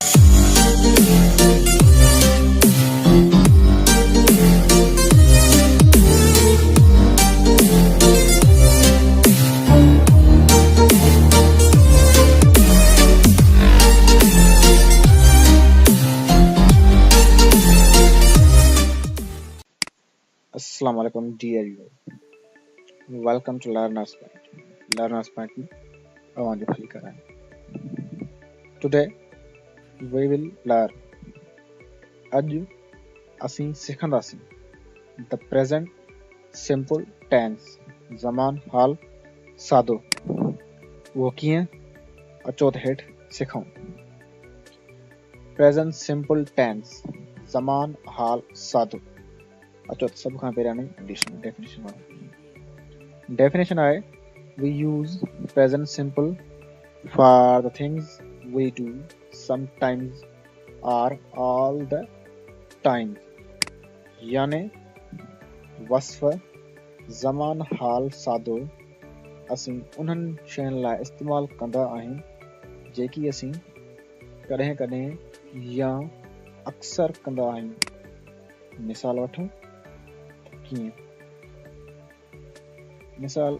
Assalamu alaikum dear you. Welcome to Learners Point. Learners Point ۾ اوهان جو ڀليڪار آهي. Today we will learn اڄ اسين سکنداسين the present simple tense زمان حال سادو اهو ڪيئن اچو ته هيٺ سکون. Present simple tense زمان حال سادو اچو ته سڀ کان پهريان ڊيفينيشن پڙهون. ڊيفينيشن آهي we use present simple for the things we do sometimes or all the time يعني وصف زمان حال سادو اسين انهن شين لاء استعمال ڪندا آهيون جيڪي اسين ڪڏهن ڪڏهن يا اڪثر ڪندا آهيون. مثال وٺون ته ڪيئن. مثال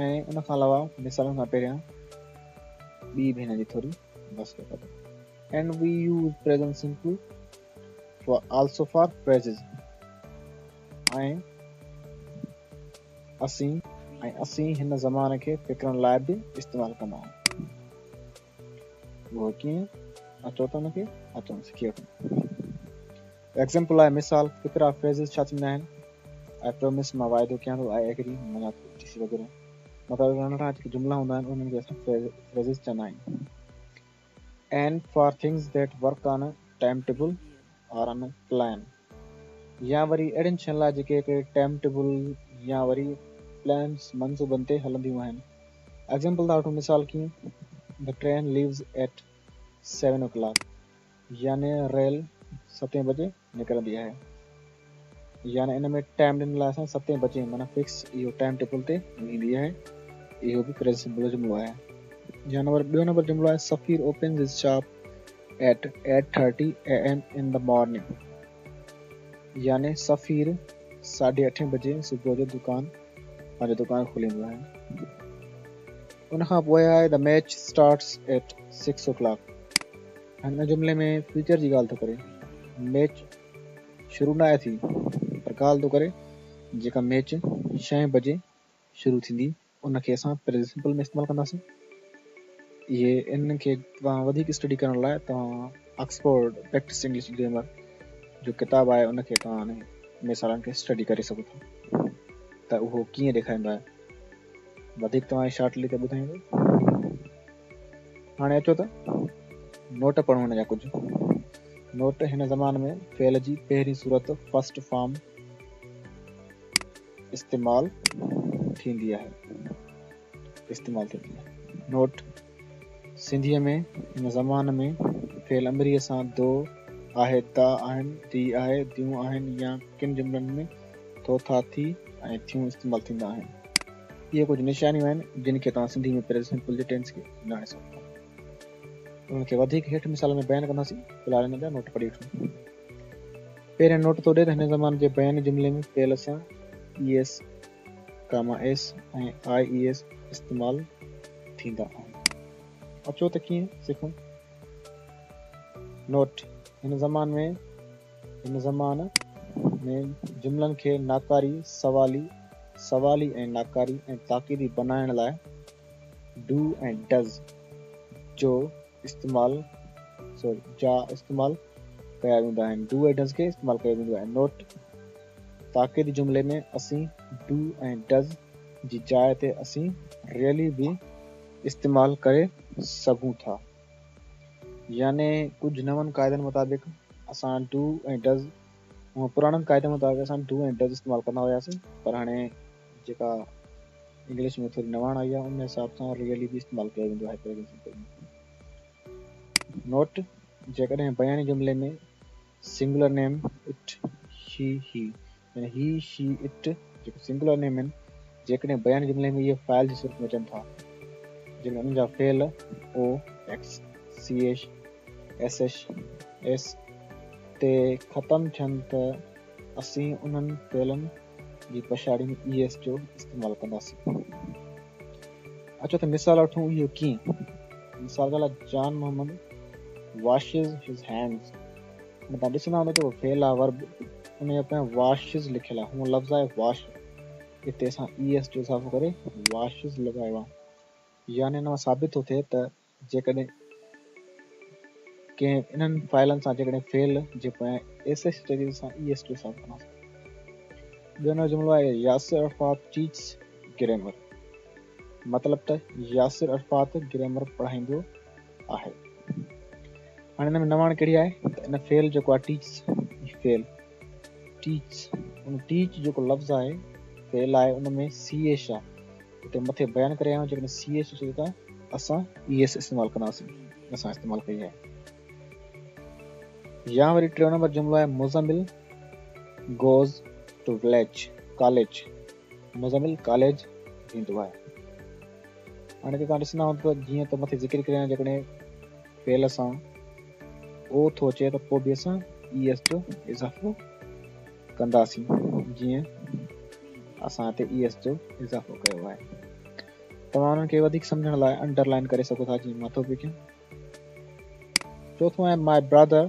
۽ ان کان علاوه مثالن کان پهريان ٻي به هن جي ٿوري وصف ڪبو. And we use present simple for also for phrases ۽ اسين ۽ اسين هن زمان کي فڪرن لاء به استعمال ڪندا آهيون. اهو ڪيئن؟ اچو ته ان کي اچو سکي وٺون. ايگزامپل آهي مثال فقرا فريزز ڇا ٿيندا آهن؟ I promise مان واعدو ڪيان ٿو، I agree مڃان ٿو اي ٽي سي وغيره. مطلب ننڍڙا جيڪي جملا هوندا آهن انهن کي اسان فريزز چوندا آهيون. And for things that work on a time table or on a plan يا وري اهڙين شين لاء جيڪي هڪڙي ٽائيم ٽيبل يا وري پلانس منصوبن تي هلنديون آهن. ايگزامپل ٿا وٺون مثال ڪيئن The train leaves at 7 o'clock يعني ريل ستين بجي نڪرندي آهي يعني ان ۾ ٽائيم ڏنل آهي اسان ستين بجي معنيٰ فڪس اهو ٽائيم ٽيبل تي ويندي آهي اهو به پريزنٽ سمپل جو جملو آهي يا نمبر ٻيو نمبر جملو آهي Safir opens his shop at 8:30 A M in the morning يعني سفير ساڍي اٺين بجي صبح جو دڪان پنهنجو دڪان کوليندو آهي ان کان پوء آهي the match starts at 6 o'clock هن جملي ۾ فيوچر جي ڳالهه ٿو ڪري. ميچ شروع ناهي ٿي پر ڳالهه ٿو ڪري جيڪا ميچ ڇهين بجي شروع ٿيندي ان کي اسان پريزنٽ سمپل ۾ استعمال ڪنداسين. اهي انهن کي توهان وڌيڪ اسٽڊي ڪرڻ لاء توهان آڪسفورڊ پريڪٽس انگلش گرامر جو ڪتاب آهي ان کي توهان مثالن کي اسٽڊي ڪري سگهو ٿا ته اهو ڪيئن ڏيکاريندو آهي. وڌيڪ توهان کي شارٽلي ته ٻڌايان ٿو. هاڻي اچو ته نوٽ پڙهون هن جا ڪجهه نوٽ. هن زمان ۾ فعل جي پهرين صورت فرسٽ فارم استعمال ٿيندي آهي استعمال ٿيندي آهي. نوٽ، سنڌيء ۾ هن زمان ۾ فعل امريء سان دو آهي، دا آهن، the آهي، ديون آهن يا ڪن جملن ۾ ٿو، ٿا، ٿي ۽ ٿيون استعمال ٿيندا آهن. اهي ڪجهه نشانيون آهن جن کي توهان سنڌي ۾ پريزنٽ سمپل جي ٽينس کي ڄاڻي سگهو ٿا. انهن کي وڌيڪ هيٺ مثال ۾ بيان ڪنداسين. في الحال هن جا نوٽ پڙهي وٺون. پهريون نوٽ ٿو ڏئي ته هن زمان جي بياني جملي ۾ فعل سان E S, comma S ۽ I E S استعمال ٿيندا آهن. اچو ته ڪيئن سکون. نوٽ، هن زمان ۾ هن زمان ۾ جملن کي ناڪاري، سوالي، سوالي ۽ ناڪاري ۽ تاڪيدي بنائڻ لاء do ۽ does جو استعمال سوري جا استعمال ڪيا ويندا آهن. Do ۽ does کي استعمال ڪيو ويندو آهي. نوٽ، تاڪيدي جملي ۾ اسين do ۽ does جي جاء تي اسين really به استعمال ڪري سگهون ٿا. يعني ڪجهه نون قاعدن مطابق اسان do ۽ does هونء پراڻن قاعدن مطابق اسان do ۽ does استعمال ڪندا هياسين پر هاڻي جيڪا انگلش ۾ ٿوري نواڻ آئي آهي ان حساب سان ريئلي به استعمال ڪيو ويندو آهي پريزنٽ سمپل ۾. نوٽ، جيڪڏهن بياني جملي ۾ سنگولر نيم it, شي، هي يعني هي، شي، it جيڪي سنگولر نيم آهن جيڪڏهن بياني جملي ۾ اهي فاعل جي صورت ۾ اچن ٿا جيڪڏهن انهن جا فعل O, X, C H, S H, S تي ختم ٿين ته اسين انهن فعلن جي پڇاڙي ۾ اي ايس جو استعمال ڪنداسين. اچو ته مثال وٺون اهو ڪيئن. مثال جي لاء جان محمد واشز his hands. هاڻي توهان ڏسندا هوندؤ جيڪو فعل آهي ورب ان جي پويان واشز لکيل آهي. هونء لفظ آهي واش، هتي اسان اي ايس جو اضافو ڪري واشز لڳايو آهي. يعني ان مان ثابت ٿو ٿئي ته جيڪڏهن ڪنهن انهن فاعلن سان جيڪڏهن فعل جي پويان ايس ايڇ اچي ٿي ته اسان اي ايس جو اضافو ڪنداسين. ٻيو نمبر جملو آهي ياسر عرفات ٽيچس گرامر، مطلب ته ياسر عرفات گرامر پڙهائيندو آهي. هاڻي هن ۾ نواڻ ڪهڙي آهي ته ان فعل جيڪو آهي ٽيچس، هي فعل ٽيچس، ان ٽيچ جيڪو لفظ آهي فعل آهي ان ۾ سي ايڇ آهي. هتي مٿي بيان ڪري آيا آهيون جيڪڏهن سي ايڇ اچي ته اسان اي ايس استعمال ڪنداسين، اسان استعمال ڪئي آهي. يا وري ٽيون نمبر جملو آهي Muzammil goes to village college, Muzammil college ويندو آهي. هاڻي هتي توهان ڏسندا هوندو ته جيئن ته مٿي ذڪر ڪري آيا آهيون جيڪڏهن فعل سان او ٿو اچي ته پوء به اسان اي ايس جو اضافو ڪنداسين، جيئن اسان هتي اي ايس جو اضافو ڪيو آهي. توهان انهن کي وڌيڪ سمجهڻ لاء انڊرلائن ڪري سگهو ٿا جيئن مان ٿو پيو ڪيان. چوٿون آهي my brother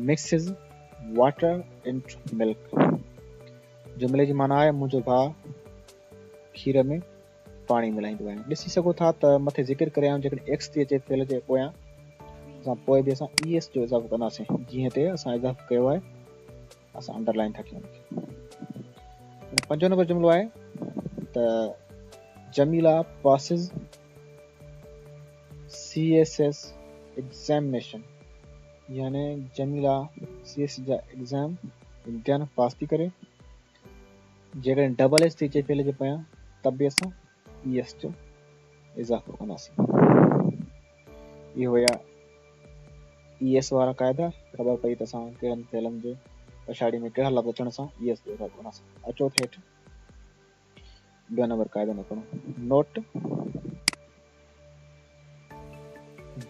mixes water into milk. جملي جي معنيٰ آهي منهنجو ڀاء کير ۾ پاڻي ملائيندو آهي. ڏسي سگهو ٿا ته مٿي ذڪر ڪري آيا آهيون جيڪڏهن ايڪس ٿي اچي فعل جي پويان اسان پوء به اسان اي ايس جو اضافو ڪنداسين، جيئن هتي اسان اضافو ڪيو آهي، اسان انڊرلائن ٿا ڪيون. پنجون نمبر جملو آهي ته Jamila passes C S S examination, يعني جميلا سي ايس جا ايگزام امتحان پاس ٿي ڪري. جيڪڏهن ڊبل ايس ٿي اچي فعل جي پويان ته به اسان اي ايس جو اضافو ڪنداسين. اهو هيا اي ايس وارا قاعدا. خبر پئي ته اسان ڪهڙن فعلن جي پڇاڙي ۾ ڪهڙا لفظ اچڻ سان اي ايس جو اضافو ڪنداسين. اچو ته هيٺ ٻيو نمبر قاعدو نه پڙهون. نوٽ،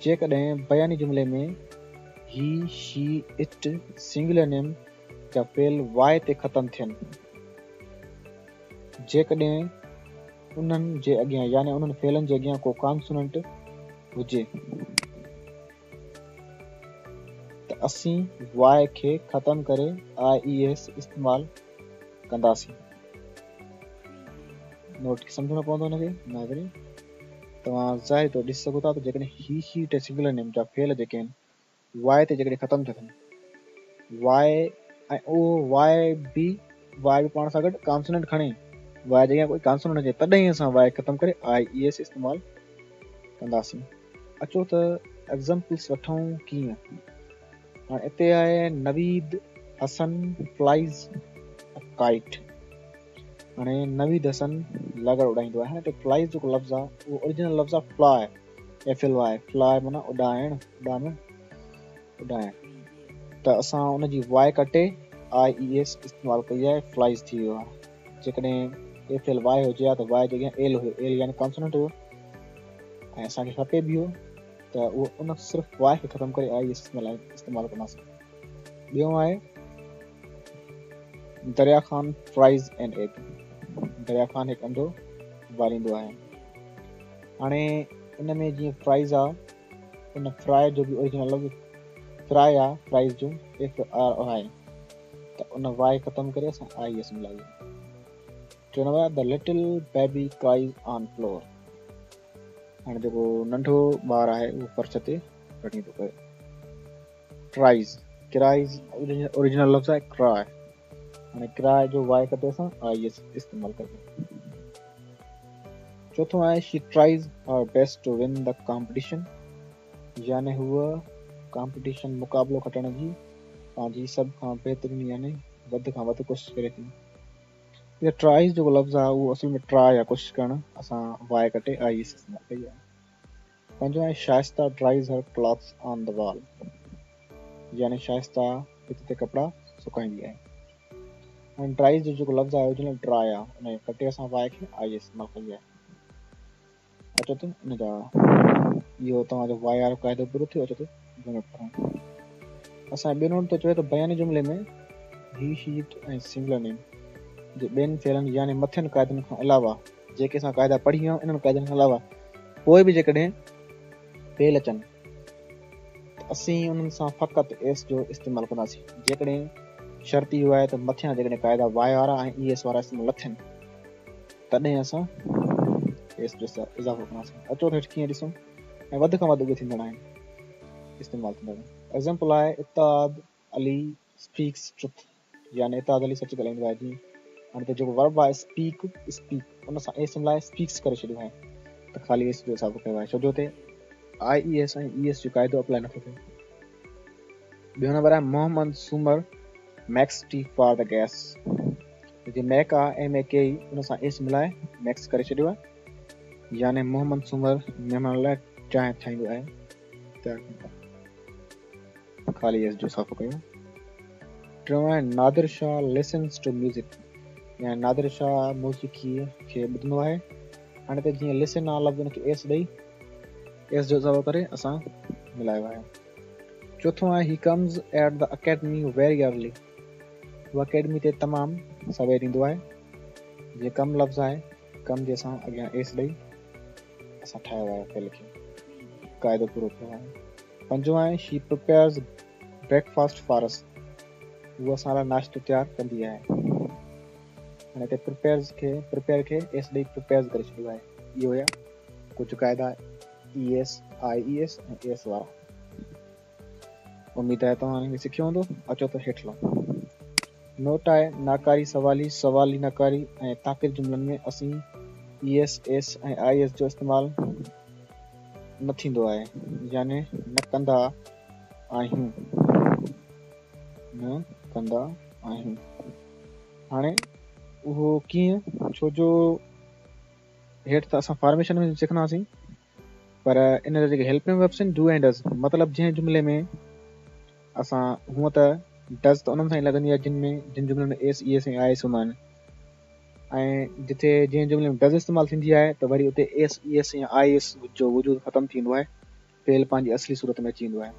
جيڪڏهن بياني جملي ۾ هي، شي، it, singular نيم جا فعل واء تي ختم ٿين، جيڪڏهن انهن جي اڳيان يعني انهن فعلن جي اڳيان ڪو ڪانسوننٽ هجي ته اسين واء کي ختم ڪري آء اي ايس استعمال ڪنداسين. نوٽ کي سمجهڻو پوندو هن کي. ناظرين توهان ظاهري طور ڏسي سگهو ٿا ته جيڪڏهن هي، شي، it ۽ singular نيم جا فعل جيڪي آهن واء تي جيڪڏهن ختم ٿيا ٿين، واء ۽ اهو واء به، واء به پاڻ سان گڏ ڪانسوننٽ کڻي، واء جي اڳيان ڪوئي ڪانسوننٽ هجي تڏهن اسان واء ختم ڪري آء اي ايس استعمال ڪنداسين. اچو ته ايگزامپلس وٺون ڪيئن. هاڻي اتي آهي نويد حسن فلائيز ا ڪائيٽ. هاڻي نويد حسن لغڙ اڏائيندو آهي. هاڻي هتي فلائيز جيڪو لفظ آهي اهو اوريجنل لفظ آهي fly, F L Y, fly معنيٰ اڏائڻ، اڏامڻ، اڏائڻ. ته اسان ان جي واء ڪٽي آء اي ايس استعمال ڪئي آهي، فلائيز ٿي ويو آهي. جيڪڏهن ايف ايل واء هجي ها ته واء جي اڳيان ايل هيو، ايل يعني ڪانسوننٽ هيو ۽ اسان کي کپي به اهو، ته اهو ان صرف واء کي ختم ڪري آء اي ايس استعمال ڪنداسين. ٻيو آهي Darya Khan fries an egg. Darya Khan هڪ انڊو اٻاريندو آهي. هاڻي ان ۾ جيئن فرائز آ، ان فرائي جو به اوريجنل لفظ فرائي آ، فرائز جو ايف آر آء، ته ان واء ختم ڪري اسان آء ايس ملائي. ٽيون نمبر آ the little baby cries on floor. هاڻي جيڪو ننڍو ٻار آهي اهو فرش تي رڙيون ٿو ڪري. ٽرائز، ڪرائز اوريجنل لفظ آهي ڪراء. هاڻي ڪراء جو واء ڪٽي اسان آء ايس استعمال ڪربو. چوٿون آهي she tries her best to win the competition, يعني هوء ڪامپٽيشن مقابلو کٽڻ جي پنهنجي سڀ کان بهترين يعني وڌ کان وڌ ڪوشش ڪري ٿي. اهو ٽرائز جيڪو لفظ آهي اهو اصل ۾ ٽراء آهي، ڪوشش ڪرڻ، اسان واء ڪٽي آء ايس استعمال ڪئي آهي. پنجون آهي Shaista dries her clothes on the wall, يعني شائسته ڀت تي ڪپڙا سڪائيندي آهي. ۽ ڊرائيز جو جيڪو لفظ آهي اوريجنل ڊراء آهي، ان کي ڪٽي اسان واء کي آء ايس استعمال ڪئي آهي. اچو ته ان جا اهو توهان جو واء وارو قاعدو پورو ٿيو. اچو ته جو نوٽ ڪرڻو. اسان ٻيو نوٽ ٿو چوي ته بياني جملي ۾ هي، شي، it ۽ singular نيم جي ٻين فعلن يعني مٿين قاعدن کان علاوه جيڪي اسان قاعدا پڙهي ويا آهيون انهن قاعدن کان علاوه پوء به جيڪڏهن فعل اچن ته اسين انهن سان فقط ايس جو استعمال ڪنداسين. جيڪڏهن شرط اهو آهي ته مٿيان جيڪڏهن قاعدا واء وارا ۽ اي ايس وارا استعمال نه ٿين تڏهن اسان ايس جو اضافو ڪنداسين. اچو ته هيٺ ڪيئن ڏسون ۽ وڌ کان وڌ اهي ٿيندڙ آهن استعمال ٿيندڙ. ايگزامپل آهي اتحاد علي اسپيڪس ٽروٿ يعني اتحاد علي سچ ڳالهائيندو آهي. جيئن هاڻي ته جيڪو ورب آهي اسپيڪ، اسپيڪ، ان سان ايس ملائي اسپيڪس ڪري ڇڏيو آهي ته خالي ايس جو اضافو ڪيو آهي ڇو جو هتي آء اي ايس ۽ اي ايس جو قاعدو اپلائي نٿو ٿئي. ٻيو نمبر آهي Muhammad Soomar makes tea for the guests. جي ميڪ آهي ايم اي ڪي اي ان سان ايس ملائي ميڪس ڪري ڇڏيو آهي يعني محمد سومر مهمانن لاء چانهه ٺاهيندو آهي. تيار ڪندا. خالي ايس جو اضافو ڪيو. ٽيون آهي Nadir Shah listens to music يعني نادر شاهه موسيقي کي ٻڌندو آهي. هاڻي ته جيئن لسن آ لفظ ان کي ايس ڏئي ايس جو اضافو ڪري اسان ملايو آهي. چوٿون آهي he comes at the academy very early هو اڪيڊمي تي تمام سوير ايندو آهي. جيئن ڪم لفظ آهي ڪم جي اسان اڳيان ايس ڏئي اسان ٺاهيو آهي فعل کي قاعدو پورو ٿيو آهي. پنجون آهي she prepares breakfast for us هوء اسان لاء ناشتو تيار ڪندي آهي. هاڻي هتي پريپيئرز کي پريپيئر کي ايس ڏئي پريپيئرز ڪري ڇڏيو آهي. اهو هيا ڪجهه قاعدا E S, I E S ۽ S وارا. اميد آهي توهان هن کي سکيو هوندو. اچو ته هيٺ هلون. نوٽ آهي ناڪاري سوالي، سوالي ناڪاري ۽ تاڪيد جملن ۾ اسين اي ايس، ايس ۽ I S جو استعمال نه ٿيندو آهي يعني نه ڪندا آهيون. نه ڪندا آهيون. هاڻي اهو ڪيئن؟ ڇو جو هيٺ ته اسان فارميشن ۾ سکنداسين پر ان جا جيڪي هيلپنگ وربس آهن do ۽ does مطلب جنهن جملي ۾ اسان هونء ته ڊز ته انهن سان ئي لڳندي آهي جن ۾ جن جملن ۾ S, A S ۽ I S هوندا آهن ۽ جتي جنهن جملي ۾ ڊز استعمال ٿيندي آهي ته وري اتي ايس، اي ايس يا I S جو وجود ختم ٿي ويندو آهي فعل پنهنجي اصلي صورت ۾ اچي ويندو آهي.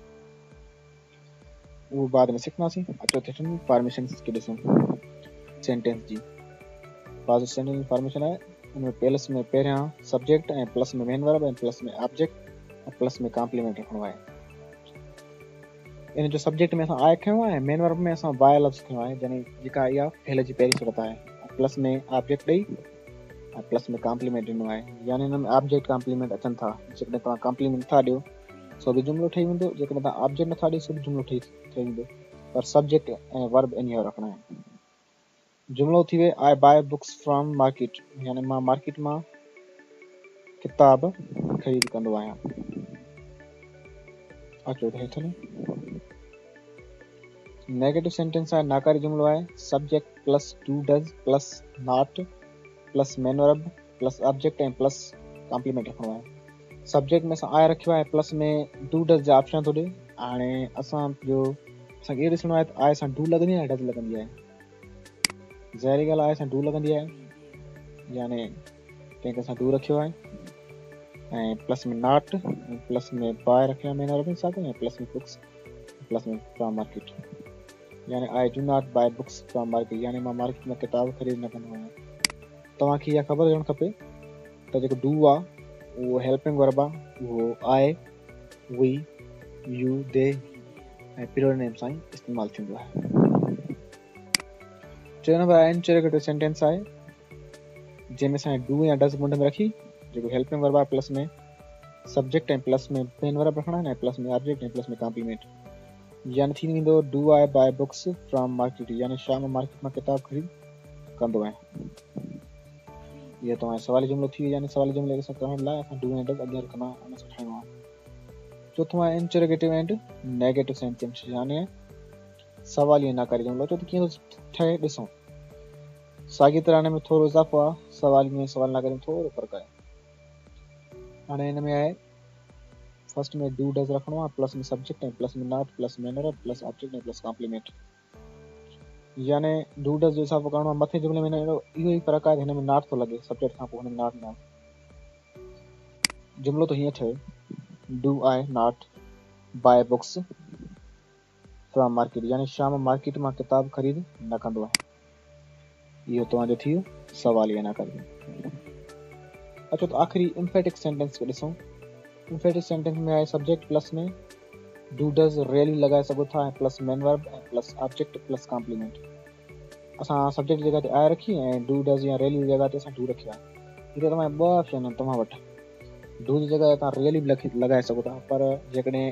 اهو بعد ۾ سکنداسين. اچو ته هيٺ فارميشنس کي ڏسون. سينٽينس جي پازيٽو سينٽينس فارميشن آهي ان ۾ پلس ۾ پهريان subject ۽ plus ۾ main verb ۽ plus ۾ object ۽ plus ۾ complement رکڻو آهي. ان جو سبجيڪٽ ۾ اسان آء کنيو آهي ۽ مين ورب ۾ اسان باء لفظ کنيو آهي يعني جيڪا اها فعل جي پهرين صورت آهي پلس ۾ آبجيڪٽ ڏئي ۽ پلس ۾ ڪامپليمينٽ ڏنو آهي يعني ان ۾ آبجيڪٽ ڪامپليمينٽ اچن ٿا. جيڪڏهن توهان ڪامپليمينٽ نٿا ڏيو سو به جملو ٺهي ويندو، جيڪڏهن توهان آبجيڪٽ نٿا ڏيو سو به جملو ٺهي ويندو، پر سبجيڪٽ ۽ ورب انهيء رکڻا آهن. جملو ٿي ويو I buy books from market يعني مان مارڪيٽ مان ڪتاب خريد ڪندو آهيان. اچو ته هيٺ هلون. نيگيٽو سينٽينس آهي ناڪاري جملو آهي subject plus do does plus not plus main verb plus object ۽ plus complement رکڻو آهي. سبجيڪٽ ۾ اسان آء رکيو آهي پلس ۾ do does جا آپشن ٿو ڏي. هاڻي اسان جو اسان کي اهو ڏسڻو آهي ته آء سان do لڳندي آهي يا ڊز لڳندي آهي. ظاهري ڳالهه آء سان do لڳندي آهي يعني تنهن ڪري اسان do رکيو آهي ۽ پلس ۾ not ۽ plus ۾ by رکيو آهي مين ورب سان ۽ plus ۾ books plus ۾ from market يعني I do not buy books from market يعني مان مارڪيٽ مان ڪتاب خريد نه ڪندو آهيان. توهان کي اها خبر هجڻ کپي ته جيڪو do آ اهو هيلپنگ ورب آ اهو آء، وي، يو، the ۽ plural نيم سان ئي استعمال ٿيندو آهي. ٽيون نمبر آهي انٽروگيٽو سينٽينس آهي جنهن ۾ اسان do يا ڊز منڍ ۾ رکي جيڪو هيلپنگ ورب آهي پلس ۾ سبجيڪٽ ۽ پلس ۾ مين ورب رکڻا آهن ۽ پلس ۾ آبجيڪٽ ۽ پلس ۾ ڪامپليمينٽ يعني ٿي ويندو do I buy books from market يعني شا مان مارڪيٽ مان ڪتاب خريد ڪندو آهيان. اهو توهان جو سوالي جملو ٿي ويو يعني سوالي جملي کي اسان ڪرڻ لاء اسان do ۽ does اڳيان رکندا آهيون ان سان ٺاهڻو آهي. چوٿون آهي انٽروگيٽو اينڊ نيگيٽو سينٽينس يعني سوالي ۽ ناڪاري جملو. اچو ته ڪيئن ٿو ٺهي ڏسون. ساڳي طرح هن ۾ ٿورو اضافو آهي، سوالي ۾ سوال ناڪاري ۾ ٿورو فرق آهي. هاڻي هن ۾ آهي فرسٽ ۾ do does رکڻو آهي plus ۾ subject ۽ plus ۾ not plus main verb plus object ۽ plus complement يعني do does جو اضافو ڪرڻو آهي. مٿين جملي ۾ اهو ئي فرق آهي ته هن ۾ not ٿو لڳي سبجيڪٽ کان پوء هن ۾ not نه آهي. جملو ٿو هيئن ٺهي do I not Buy books from market يعني شيام مارڪيٽ مان ڪتاب خريد نه ڪندو آهي. اهو توهان جو ٿي ويو سوال يا ناڪاري. اچو ته آخري امفيٽڪ سينٽينس کي ڏسون. امفيٽڪ سينٽينس ۾ آهي subject plus ۾ do does really لڳائي سگهو ٿا ۽ plus main verb ۽ plus object plus complement. اسان سبجيڪٽ جي جڳهه تي آء رکي ۽ do does يا ريلي جي جڳهه تي اسان do رکيو آهي. هتي توهان ٻه آپشن آهن توهان وٽ. Do جي جڳهه تي توهان ريلي به لڳائي سگهو ٿا، پر جيڪڏهن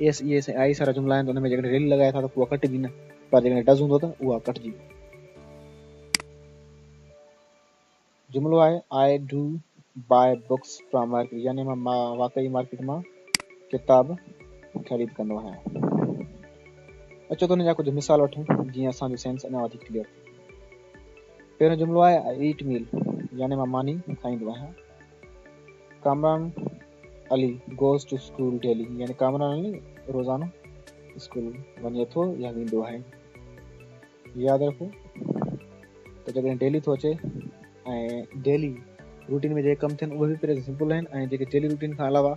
ايس اي ايس ۽ آئي سارا جملا آهن ته ان ۾ جيڪڏهن ريلي لڳايو ٿا ته اها ڪٽبي نه، پر جيڪڏهن ڊز هوندو ته اها ڪٽجي ويندي. جملو آهي I do buy books from market يعني مان واقعي مارڪيٽ مان ڪتاب خريد ڪندو آهيان. اچو ته ان جا ڪجهه مثال وٺون جيئن اسان جو سينس اڃا وڌيڪ ڪليئر ٿئي. پهريون جملو آهي I eat meal يعني مان ماني کائيندو آهيان. Kamran Ali goes to school daily يعني ڪامران علي روزانو اسڪول وڃي ٿو يا ويندو آهي. ياد رکو ته جيڪڏهن ڊيلي ٿو اچي ۽ ڊيلي روٽين ۾ جيڪي ڪم ٿين اهي به پريزنٽ سمپل آهن ۽ جيڪي ڊيلي روٽين کان علاوه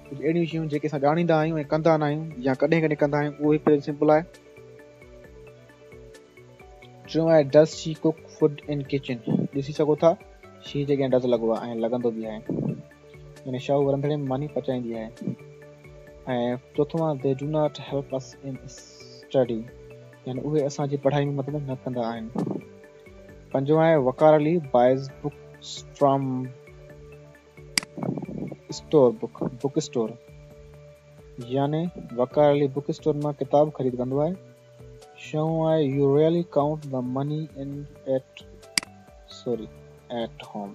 ڪجهه اهڙيون شيون جيڪي اسان ڄاڻيندا آهيون ۽ ڪندا نه آهيون يا ڪڏهن ڪڏهن ڪندا آهيون اهو به پريزنٽ سمپل آهي. ٽيون آهي does she cook food in kitchen ڏسي سگهو ٿا شي جي اڳيان ڊز لڳو آهي ۽ لڳندو به آهي يعني شاهو رنڌڻي ۾ ماني پچائيندي آهي. ۽ چوٿون آهي they do not help us in study يعني اهي اسان جي پڙهائي ۾ مدد نه ڪندا آهن. پنجون آهي Waqar Ali buys books from store book store يعني وقار علي بڪ اسٽور مان ڪتاب خريد ڪندو آهي. ڇهون آهي you really count the money in at sorry at home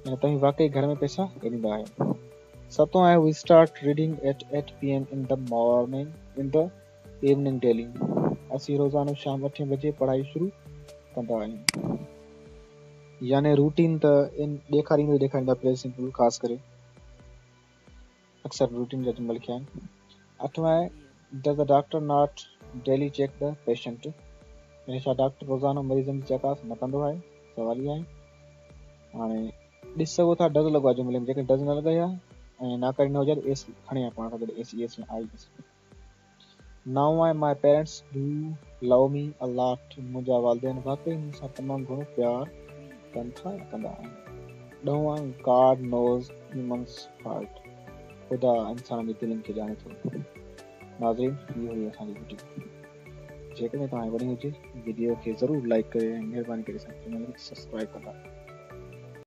يعني توهين واقعي گهر ۾ پئسا ڳڻيندا آهيو. ستون آهي we start reading at 8 P M in the morning in the evening daily اسين روزانو شام اٺين بجي پڙهائي شروع ڪندا آهيون. يعني روٽين ته ان ڏيکاريندو ئي ڏيکاريندو آهي پريزنٽ سمپل خاص ڪري اڪثر روٽين جا جملا لکيا آهن. اٺون آهي does the doctor not daily check the patient يعني ڇا ڊاڪٽر روزانو مريضن جي چڪاس نه ڪندو آهي؟ سوال ئي آهي. هاڻي ڏسي سگهو ٿا ڊز لڳو آهي جملي ۾ جيڪڏهن ڊز نه لڳائي ها ۽ ناڪاري نه هجي ها ته ايس کڻي ها پاڻ سان گڏ ايس اي ايس يا I S. نائون آهي my parents do love me a lot منهنجا والدين واقعي مون سان تمام گهڻو پيار ڪن ٿا يا ڪندا آهن. ڏهون آهي گاڊ نوز هيومنس هارٽ خدا انسانن جي دلين کي ڄاڻي ٿو. ناظرين هي هئي اسان جي وڊيو جيڪڏهن توهان کي وڻي هجي وڊيو کي ضرور لائڪ ڪري ۽ مهرباني ڪري اسان جي چينل کي سبسڪرائب ڪندا.